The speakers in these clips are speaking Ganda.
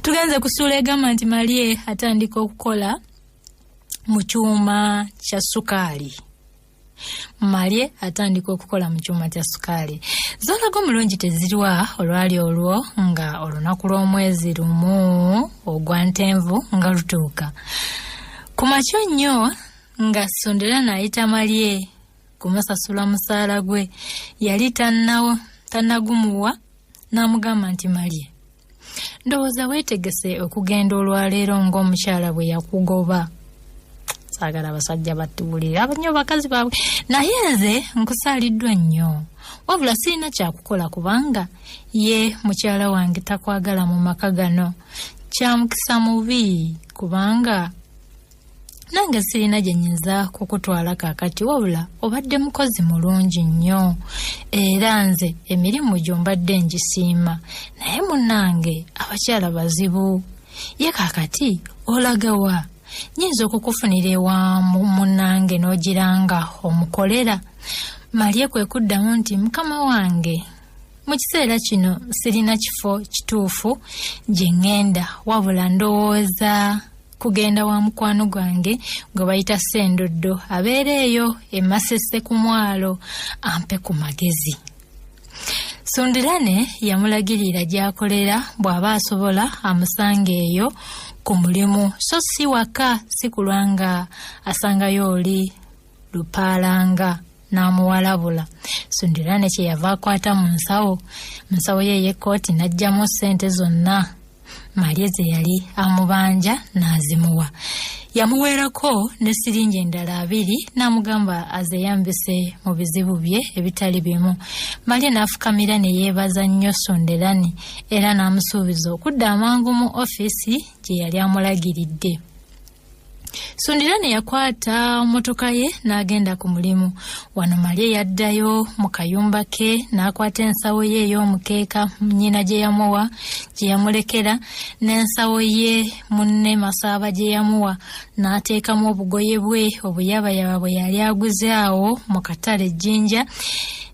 Tugenze ku ssuula egamba nti Malye atandika okukola mu kyuma kya sukaali. Malye atandika okukola mu kyuma kya sukaali. Zolaga omulungi tezirwa olwali olwo nga olunaku lw'omwezi lumu ogwa Ntenvu nga lutuuka. Ku makyo nnyo nga Sunderana ayita Malye kumusasula musaala gwe yali tannagumuwa n'amugamba nti Malye, ndowooza weetegese okugenda olwaleero ng'omukyala bwe yakugoba. Saagala abasajja batuwulira nnyo bakazi baabwe, naye nze nkusaaliddwa nnyo, wabula sirina kyakukola kubanga ye mukyala wange takwagala mu maka gano. Kya mukisa mubi kubanga nange sirina gye nnyinza kukutwala kaakati, wabula obadde mukozi mulungi nnyo era nze emirimu gyo mbadde ngisiima, naye munnange abakyala bazibu. Ye kaakati olaga wa? Nnyinza okukufunira ewa munnange n'ogira nga omukolera? Malye kwe kuddamu nti mukama wange, mu kiseera kino sirina kifo kituufu gye ŋŋenda, wabula ndowooza kugenda wa mukwano gwange gwe bayita Sendoddo, abeera eyo e Masese ku mwalo, ampe ku magezi. Sundirane yamulagirira gy'akolera, bw'aba asobola amusanga eyo ku mulimu, so si waka, si kulwa nga asangayo oli lupaalanga n'amuwalabula. Sundirane kye yava akwata mu nsawo ye ey'ekkooti n'aggyamu ssente zonna Malye ze yali amubanja n'azimuwa. Yamuweerako ne siringi endala 2 n'amugamba azeyambise mu bizibu bye ebitali bimu. Malye n'afukamira ne yeebaza nnyo Sunderani era n'amusuubiza okudda amangu mu ofiisi gye yali amulagiridde. Sundirani yakwata mmotoka ye n'agenda ku mulimu. Wano Malye yaddayo mu kayumba ke n'akwata ensawo ye ey'omukeeka nnyina gye yamuwa, gye yamulekera, n'ensawo ye munne Masaaba gye yamuwa, n'ateekamu obugoye bwe obuyabayaba bwe yali aguze awo mu katale Jjinja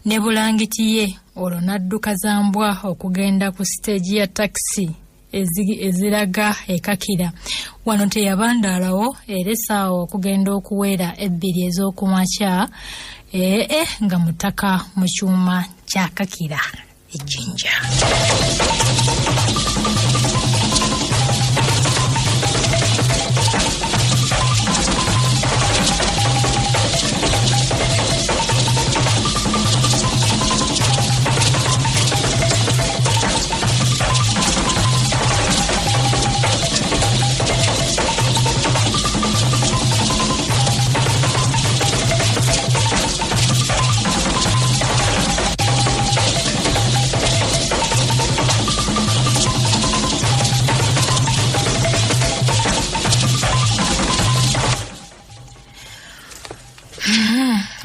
ne bulangiti ye, olwo n'adduka za mbwa okugenda ku siteegi ya takisi eziraga ekakira. Wano teyabandaalawo era essaawa okugenda okuwera ebbiri ez'okumakya ee nga mutaka mu kyuma kya Kakira Ejjinja.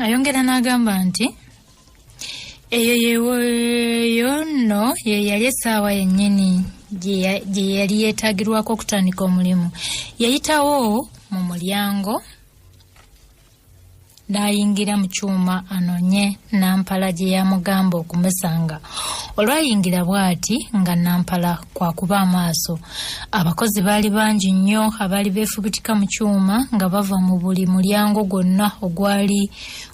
Ayongera n'agamba nti eyo yeyo nno ye yali essaawa yennyini gye yali yeetaagirwako okutandika omulimu. Yayitawo mu mulyango n'ayingira mu kyuma anonye Nampala gye yamugamba okumusanga. Olwayingira bw'ati nga Nampala kwakuba amaaso. Abakozi baali bangi nnyo abaali beefubitika mu kyuma nga bava mu buli mulyango gwonna ogwali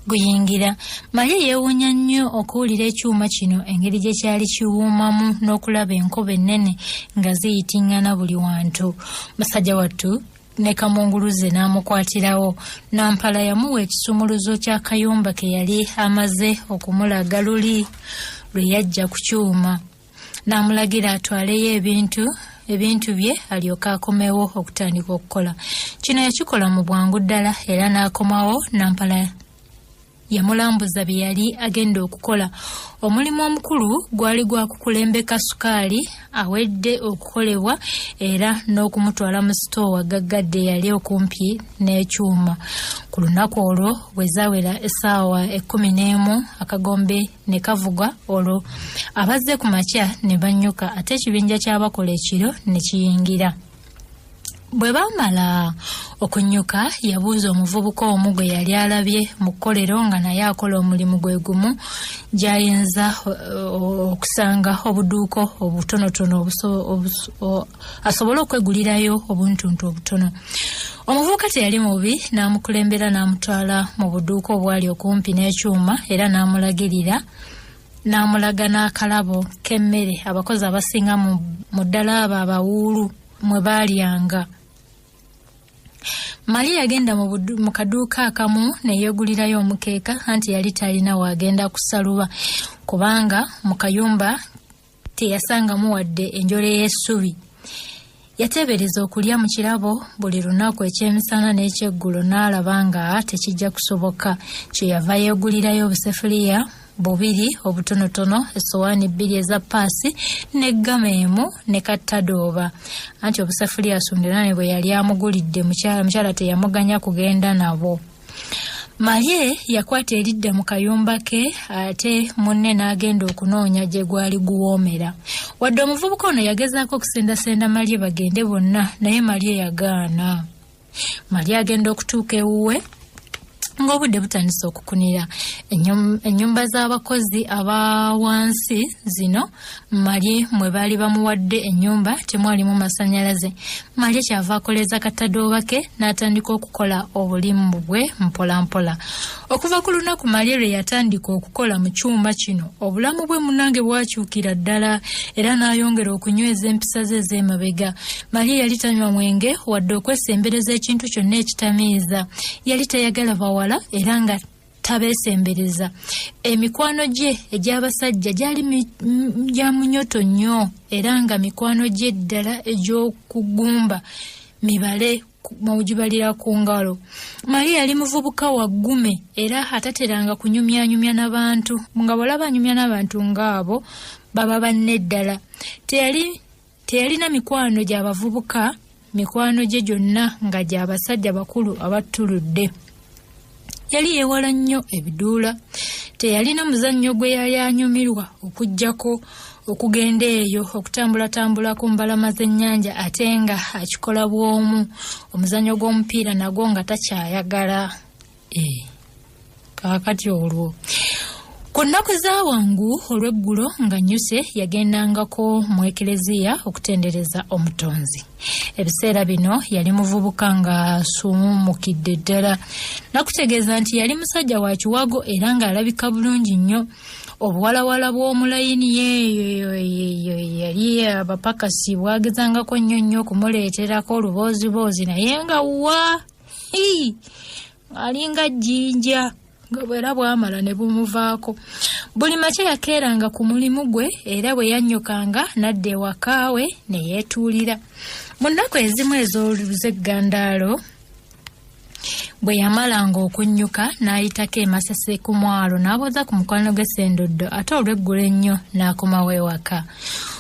guyingira. Maria yeewuunya nnyo okuwulira ekyuma kino engeri gye kyali kiwuumamu n'okulaba enkobe ennene nga ziyitiŋŋana buli wantu. Musajja wattu ne kamunguluze n'amukwatirawo. Nampala yamuwa ekisumuluzo ky'akayumba ke yali amaze okumulaga luli lwe yajja ku kyuma, n'amulagira atwaleyo ebintu bye alyoke akomewo okutandika okukola. Kino yakikola mu bwangu ddala era n'akomawo. Nampala yamulambuza bye yali agenda okukola. Omulimu omukulu gwali gwa kukulembeka sukaali awedde okukolebwa era n'okumutwala mu sitoowa gaggadde yali okumpi n'ekyuma. Ku lunaku olwo bwe zaawera essaawa ekkumi n'emu akagombe ne kavuga, olwo abazze ku makya ne bannyuka, ate ekibinja ky'abakola ekiro ne kiyingira. Bwe baamala okunnyuka, yabuuza omuvubuka omu gwe yali alabye mu kkolero nga naye akola omulimu gwe gumu gy'ayinza okusanga obuduuko obutonotono asobole okwegulirayo obuntuntu obutono. Omuvubuka teyali mubi n'amukulembera n'amutwala mu buduuka obwali okumpi n'ekyuma era n'amulagirira n'amulaga n'akalabo k'emmere abakozi abasinga mu ddala abo abawuulu mwe baalyanga. Maria yagenda mu kaduuka akamu ne yeegulirayo omukeeka anti yali talina waagenda kusaluba kubanga mu kayumba teyasangamu wadde enjole y'essubi. Yateebereza okulya mu kirabo buli lunaku ekyemisana n'ekyeggulo n'alaba nga tekijja kusoboka, kyeyava yeegulirayo obusefuliya bubiri obutonotono, essowaani bbiri eza paasi n'eggama emu ne kattadooba. Anti obusefuliya Sundiraani bwe yali amugulidde mukyala teyamuganya kugenda nabwo. Malye yakwata eridda mu kayumba ke ate munne n'agenda okunoonya gye gwali guwoomera. Wadde omuvubuka ono yagezaako okusendasenda Malye bagende bonna, naye Malye yagaana. Malye agenda okutuuka ewuwe ng'obudde butandise okukunira. Ennyumba z'abakozi aba wansi zino Malye mwe baali bamuwadde ennyumba temwalimu masannyalaze. Malye kyava akoleeza katadooba ke n'atandika okukola obulimu bwe mpolampola. Okuva ku lunaku Malye lwe yatandika okukola mu kyuma kino, obulamu bwe munnange bwakyukira ddala era n'ayongera okunyweza empisa ze ez'emabega. Malye yali tanywa mwenge wadde okwesembereza ekintu kyonna ekitamiiza. Yali tayagala bawala era nga tabeesembereza. Emikwano gye egy'abasajja gyali gya munyoto nnyo era nga mikwano gye ddala egy'okugumba mibale mugibalira ku ngalo. Maria yali muvubuka wa ggume era atateranga kunyumyanyumya n'abantu. Nga bw'olaba anyumya n'abantu ng'abo baba banne ddala. Teyalina mikwano gya bavubuka, mikwano gye gyonna nga gya basajja bakulu abattuludde. Yali yeewala nnyo ebiduula. Teyalina muzannyo gwe yali anyumirwa okuggyako okugenda eyo okutambulatambula ku mbalama z'ennyanja ate nga akikola bw'omu. Omuzannyo gw'omupiira nagwo nga takyayagala. Kaakati olwo ku nnaku za wangu olw'eggulo nga nnyuse yagendangako mu Eklezia okutendereza Omutonzi. Ebiseera bino yali muvubuka ng'asuumukidde ddala. Nakutegeeza nti yali musajja wa kiwago era ng'alabika bulungi nnyo. Obuwalawala bw'omulayini yeeyo yali abapakasi bwagezangako nnyo nnyo okumuleeterako olubooziboozi naye nga wa alinga jjinja nga bwera bwamala ne bumuvaako. Buli makya yakeeranga ku mulimu gwe era bwe yannyukanga n'adda ewaka we ne yeetuulira. Mu nnaku ezimu ez'eggandaalo bwe yamalanga okunnyuka n'ayitako e Masese ku mwalo n'abuuza ku mukwano gwe Ssendoddo ate olw'eggulo ennyo n'akomawo ewaka.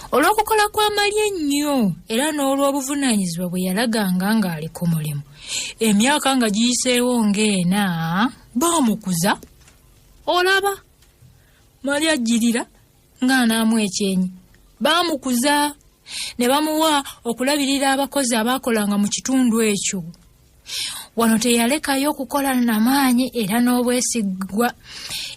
Olw'okukola kwa Malye ennyo era n'olw'obuvunaanyizibwa bwe yalaganga ng'ali ku mulimu, emyaka nga giyiseewo ng'ena baamukuza. Olaba Malye ajjirira ng'anaamu ekyenyi. Baamukuza ne bamuwa okulabirira abakozi abaakolanga mu kitundu ekyo. Wano teyalekayo okukola namaanyi era n'obwesigwa.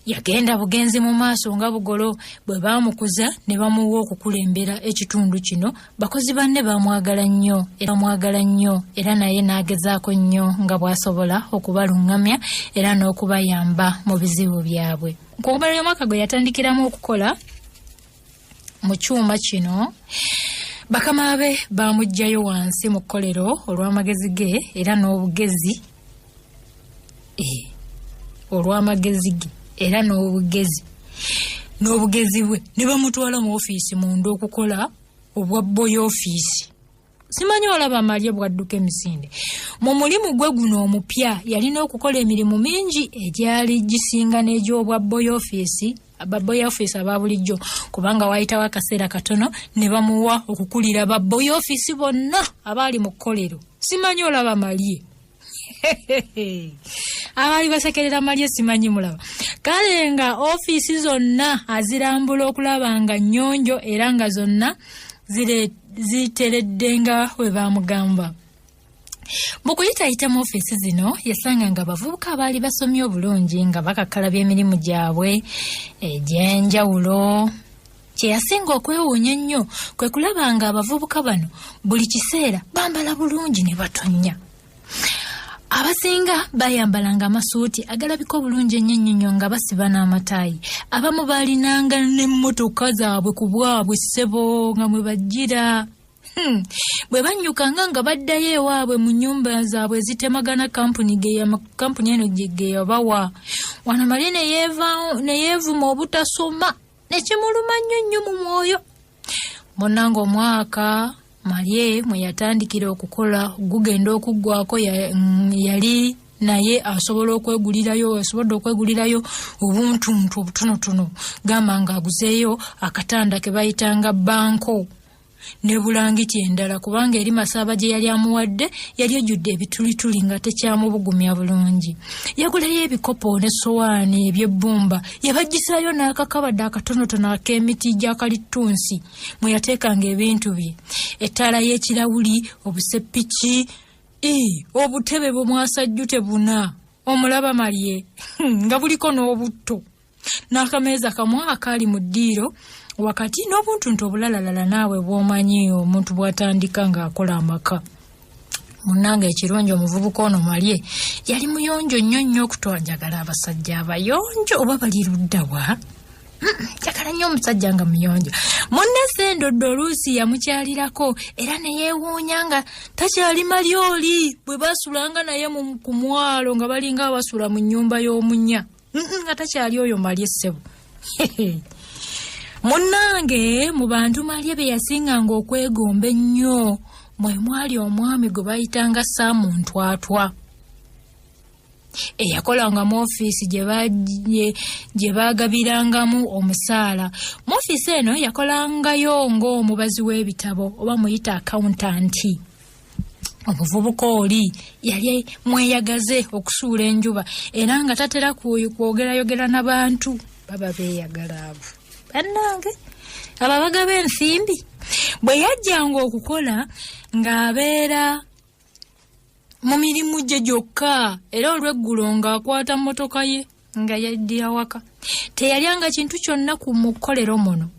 Yagenda bugenzi mu maaso nga bugolo. Bwe baamukuza ne bamuwa okukulembera ekitundu kino, bakozi banne baamwagala nnyo era bamwagala nnyo era naye n'agezaako nnyo nga bw'asobola okubaluŋŋamya era n'okubayamba mu bizibu byabwe. Ku nkomerero y'omwaka gwe yatandikiramu okukola mu kyuma kino, bakama be baamuggyayo wansi mu kkolero olw'amagezi ge era n'obugezi olw'amagezi ge era n'obugezi n'obugezi bwe ne bamutwala mu ofiisi munda okukola obwa boyi ofiisi. Simanyi olaba Malye bw'adduka emisinde. Mu mulimu gwe guno omupya yalina okukola emirimu mingi egyali gisinga n'egy'obwa boyi ofiisi, ba boyi ofiisi aba bulijjo, kubanga waayitawo akaseera katono ne bamuwa okukulira ba boyi ofiisi bonna abaali mu kkolero. Simanyi olaba Malye. Abaali basekerera Malye simanyi mulaba. Kale nga ofiisi zonna azirambula okulaba nga nnyonjo era nga zonna ziteredde nga bwe baamugamba. Mu kuyitayita mu ofiisi zino yasanga nga abavubuka abaali basomye obulungi nga bakakkalabya emirimu gyabwe egy'enjawulo. Kye yasinga okwewuunya ennyo kwe kulaba nga abavubuka bano buli kiseera bambala bulungi ne batonnya. Abasinga bayambalanga amasuuti agalabika obulungi ennyo ennyo nnyo nga basiba n'amataayi. Abamu baalinanga n'emmotoka zaabwe ku bwabwe ssebo nga mwe bajjira. Bwe bannyukanga nga baddayo ewaabwe mu nnyumba zaabwe ezitemagana kampuni eno ge yabawa. Wano Mali ne yeevuma obutasoma ne kimuluma nnyo nnyo mu mwoyo. Munnange omwaka Malye mwe yatandikira okukola gugenda okuggwako yali naye asobola okwegulirayo, asobodde okwegulirayo obuntuntu obutonotono, gamba ng'aguzeeyo akatanda ke bayitanga banko ne bulangiti endala, kubanga eri Masaaba gye yali amuwadde yali ejjudde ebitulituli nga tekyamubugumya bulungi. Yagulayo ebikopo n'essowaani eby'ebbumba, yabaggisaayo n'akakabadde akatonotono ak'emiti gya kalittunsi mwe yateekanga ebintu bye, ettaala y'ekirawuli, obuseppiki, obutebe bumwasajjute buna, omulaba Malye nga buliko n'obutto, n'akameeza kamu akaali mu ddiiro wakati n'obuntuntu obulalalala naawe bw'omanyi omuntu bw'atandika ng'akola amaka. Munnange ekirungi omuvubuka ono Malye yali muyonjo nnyo nnyo okutwa. Njagala abasajja abayonjo oba bali ludda wa? Njagala nnyo omusajja nga muyonjo. Munne Sendoddo oluusi yamukyalirako era ne yeewuunya nga takyali Malye oli bwe baasulanga naye ku mwalo nga balinga abasula mu nnyumba y'omunya. Nga takyali oyo Malye ssebo. Munnange mu bantu Malye be yasinganga okwegomba ennyo mwe mwali omwami gwe bayitanga Saamu Ntwatwa, eyakolanga mu ofiisi gye baagabirangamu omusaala. Mu ofiisi eno yakolangayo ng'omubazi w'ebitabo oba muyita accountant. Omuvubuka oli yali mweyagaze okusuula enjuba era nga tatera kwogerayogera n'abantu baba beeyagala abo. Bannange abo abagaba ensimbi. Bwe yajjanga okukola ng'abeera mu mirimu gye gyokka, era olw'eggulo ng'akwata mmotoka ye nga yaddira waka. Teyalyanga kintu kyonna ku mukolero muno,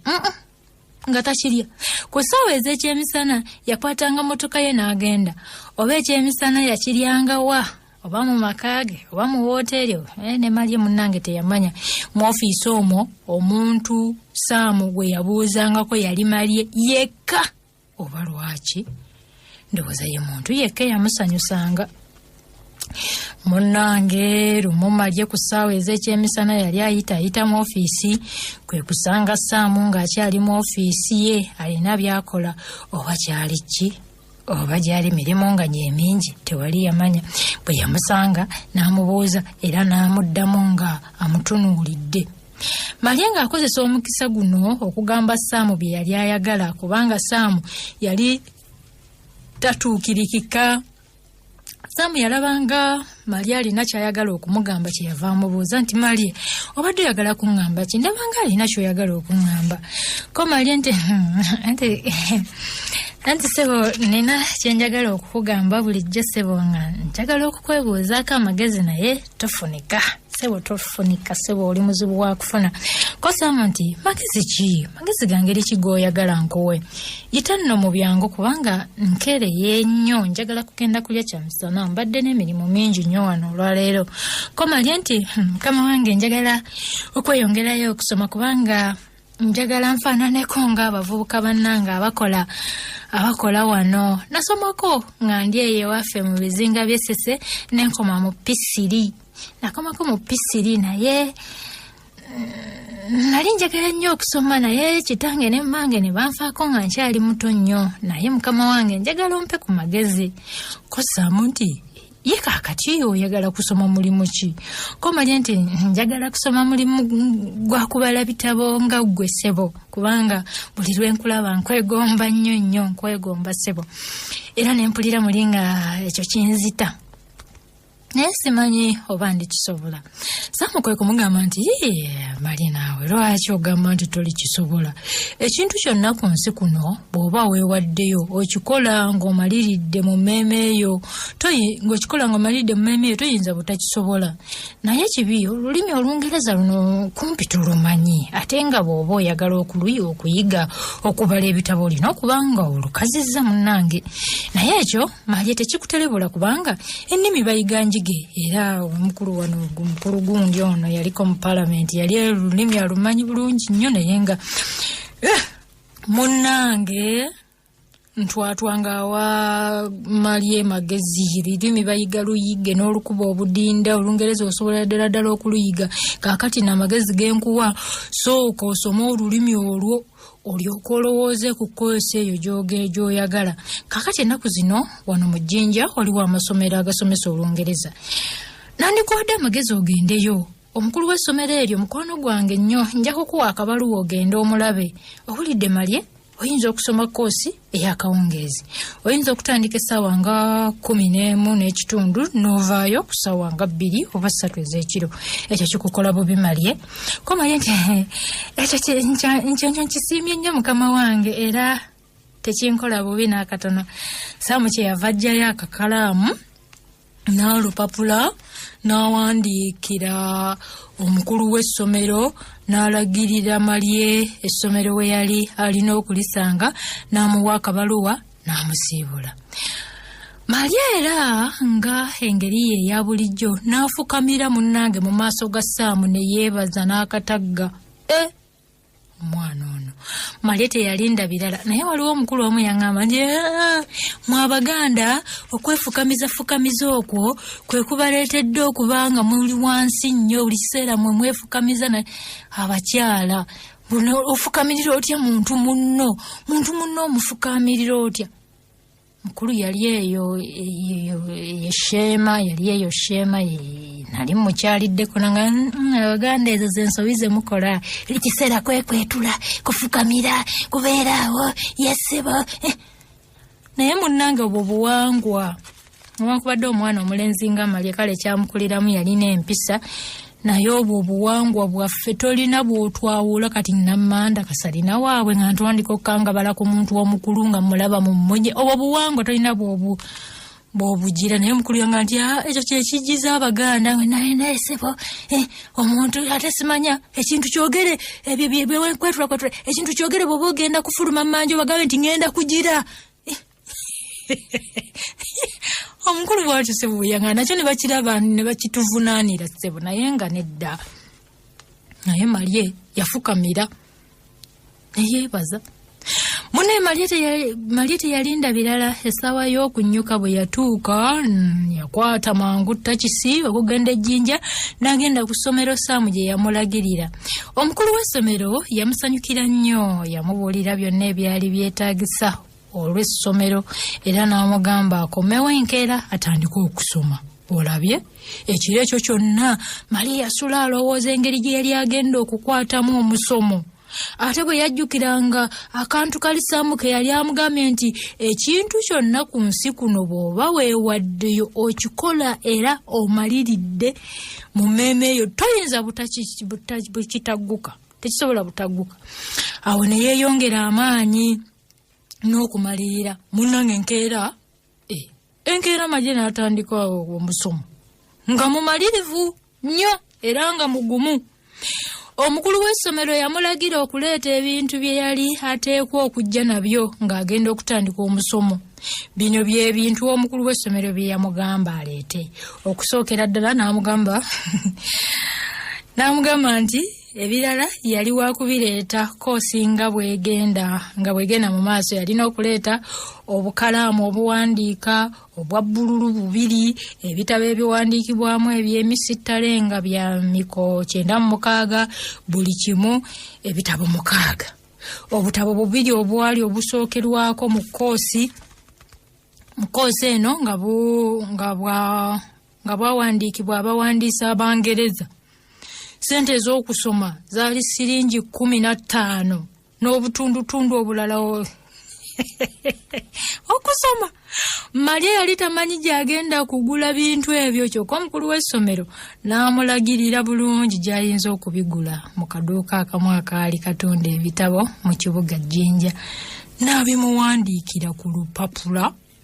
nga takirya. Ku ssaawa ez'ekyemisana yakwatanga mmotoka ye n'agenda, oba ekyemisana yakiryanga wa, oba mu maka ge oba mu wooteeri, ne Malye munnange teyamanya. Mu ofiisi omwo omuntu Saamu gwe yabuuzangako yali Malye yekka, oba lwaki ndowooza ye muntu yekka eyamusanyusanga. Munnange lumu Malye ku ssaawa ez'ekyemisana yali ayita mu ofiisi kwe kusanga Saamu ng'akyali mu ofiisi ye alina by'akola, oba kyali ki oba gyali mirimu nga gyemingi tewali yamanya. Bwe yamusanga n'amubuuza era n'amuddamu nga amutunuulidde. Malye ng'akozesa omukisa guno okugamba Saamu bye yali ayagala, kubanga Saamu yali tatuukirikika. Saamu yalabanga Malye alina ky'ayagala okumugamba, kye yava amubuuza nti, Malye obadde oyagala kuŋŋamba ki? Ndabanga alina ky'oyagala okuŋŋamba. Ko Malye nti, anti ssebo nina kye njagala okukugamba bulijjo ssebo, nga njagala okukwebuuzaako amagezi naye tofunika ssebo, tofunika ssebo, oli muzibu wa kufuna. Ko Saamu nti, magezi ki? Magezi ga ngeri ki g'oyagala nkuwe? Yita nno mu byangu kubanga nkereye nnyo, njagala kugenda kulya kyamisana, mbadde n'emirimu mingi nnyo wano olwaleero. Ko Malye nti, mukama wange njagala okweyongerayo okusoma kubanga njagala nfaananeko ng'abavubuka bannange abakola wano. Nasomako nga ndi eyo ewaffe mu bizinga by'Essese ne nkoma mu P3. Nakomako mu P3 naye nali njagala nnyo okusoma, naye kitange ne mmange ne banfaako nga nkyali muto nnyo. Naye mukama wange njagala ompe ku magezi. Ko Saamu nti, ye kaakati oyagala kusoma mulimu ki? Ko Malye nti, njagala kusoma mulimu gwa kubala bitabo nga ggwe ssebo, kubanga buli lwe nkulaba nkwegomba nnyo nnyo, nkwegomba ssebo, era ne mpulira muli nga ekyo kinzita. Naye simanyi oba ndikisobola. Saamu kwe kumugamba nti, Mali naawe lwaki ogamba nti tolikisobola? Ekintu kyonna ku nsi kuno bw'oba weewaddeyo okikola ng'omaliridde mu mmeeme eyo, ng'okikola ng'omaliridde mu mmeeme eyo toyinza butakisobola. Naye kibi olulimi Olungereza luno kumpi tolumanyi, ate nga bw'oba oyagala okuyiga okubala ebitabo olina okuba nga olukazizza munnange. Naye ekyo Malye tekikuterebula kubanga ennimi bayiga njige, era omukulu wano omukulu gundi ono yaliko mu palamenti yali olulimi alumanyi bulungi nnyo, naye nga munnange ntwatwanga awa Malye magezi, lulimi bayiga luyige n'olukuba obudinda, Olungereza osobola ddala ddala okuluyiga. Kaakati n'amagezi genkuwa, sooka osome olulimi olwo olyoka olowooze ku koosi eyo gy'oyagala. Kaakati ennaku zino wano mu Jjinja waliwo amasomero agasomesa Olungereza, nandikuwadde amagezi ogendeyo. Omukulu w'essomero eryo mukwano gwange nnyo, nja kukuwa akabaluwa ogende omulabe. Owulidde Malye? Oyinza okusoma koosi ey'akawungeezi, oyinza okutandika essaawa nga 11:15 n'ovaayo ku ssaawa nga 2 oba 3 ez'ekiro. Ekyo kikukola bubi Malye? Ko Malye nti ekyo nkyo nkisiimye nnyo mukama wange, era tekinkola bubi n'akatono. Saamu kye yava ajjayo akakalaamu n'olupapula n'awandiikira omukulu w'essomero n'alagirira Malye essomero we yali alina okulisanga, n'amuwa akabaluwa n'amusiibula. Malye era nga engeri ye eya bulijjo n'afukamira munnange mu maaso ga Saamu ne yeebaza n'akatagga. Omwana ono Malye teyalinda birala, naye waliwo omukulu omu yaŋŋamba nti mwe Abaganda okwefukamiza fukamiza okwo kwe kubaleetedde okuba nga muli wansi nnyo, buli kiseera mwe mwefukamiza. Abakyala buno ofukamirira otya muntu munno? Muntu munno omufukamirira otya? Mukulu yali eyo Sheema, yali eyo Sheema, nali mukyaliddeko nanga Abaganda ezo zensobi ze mukola, buli kiseera kwekwetula, kufukamira, kubeera awo yesebo. Naye munnange obwo buwangwa, newankubadde omwana omulenzi nga Malye kale kyamukuliramu yalina empisa, naye obwo obuwangwa bwaffe tolina bw'otwawula. Kati Nammanda kasalina waabwe nga ntwandika okukangabala ku muntu omukulu nga mulaba mu mmunye, obwo buwangwa tolina bw'obugira. Naye omukulu yanga nti ekyo kyekijiza Abaganda, naye naye sebo omuntu ate simanya ekintu kyogere ebyo byekwetula kwetula, ekintu kyogere bw'oba ogenda kufuluma mmanja obagambe nti ngenda kugira. Omukulu bwatyo sebo bweyanga nakyo ne bakiraba ne bakituvunaanira sebo, naye nga nedda. Naye Malye yafukamira ne yeebaza munne. Malye teyalinda birala, essaawa y'okunnyuka bwe yatuuka yakwata mangu takisi okugenda Ejjinja n'agenda ku ssomero Saamu gye yamulagirira. Omukulu w'essomero yamusanyukira nnyo, yamubuulira byonna ebyali byetaagisa olw'essomero era n'amugamba akomewo enkeera atandike okusoma. Olabye ekiro ekyo kyonna Malye yasula alowooza engeri gye yali agenda okukwatamu omusomo, ate bwe yajjukiranga akantu kali Saamu ke yali amugambye nti ekintu kyonna ku nsi kuno bw'oba weewaddeyo okikola era omaliridde mu mmeeme eyo toyinza bukitagguka, tekisobola butagguka. Awo ne yeeyongera amaanyi n'okumalirira. Munnange enkeera enkeera Malye n'atandika omusomo nga mumalirivu nnyo era nga mugumu. Omukulu w'essomero yamulagira okuleeta ebintu bye yali ateekwa okujja nabyo ng'agenda okutandika omusomo. Bino bye bintu omukulu w'essomero bye yamugamba aleete. Okusookera ddala n'amugamba nti ebirala yali wakubireeta koosi nga bwegenda mu maaso. Yalina okuleeta obukalaamu obuwandiika obwa bbululu 2, ebitabo ebiwandiikibwamu eby'emisittale nga bya miko 96 buli kimu, ebitabo 6, obutabo 2 obwali obusookerwako mu koosi eno nga bwawandiikibwa abawandiisi Abangereza. Sente ez'okusoma zaali siringi 15 n'obutundutundu obulala. Okusoma. Malye yali tamanyi gy'agenda kugula bintu ebyo, kyokka omukulu w'essomero n'amulagirira bulungi gy'ayinza okubigula mu kaduuka akamu akaali katunda ebitabo mu kibuga Jjinja, n'abimuwandiikira ku lupapula.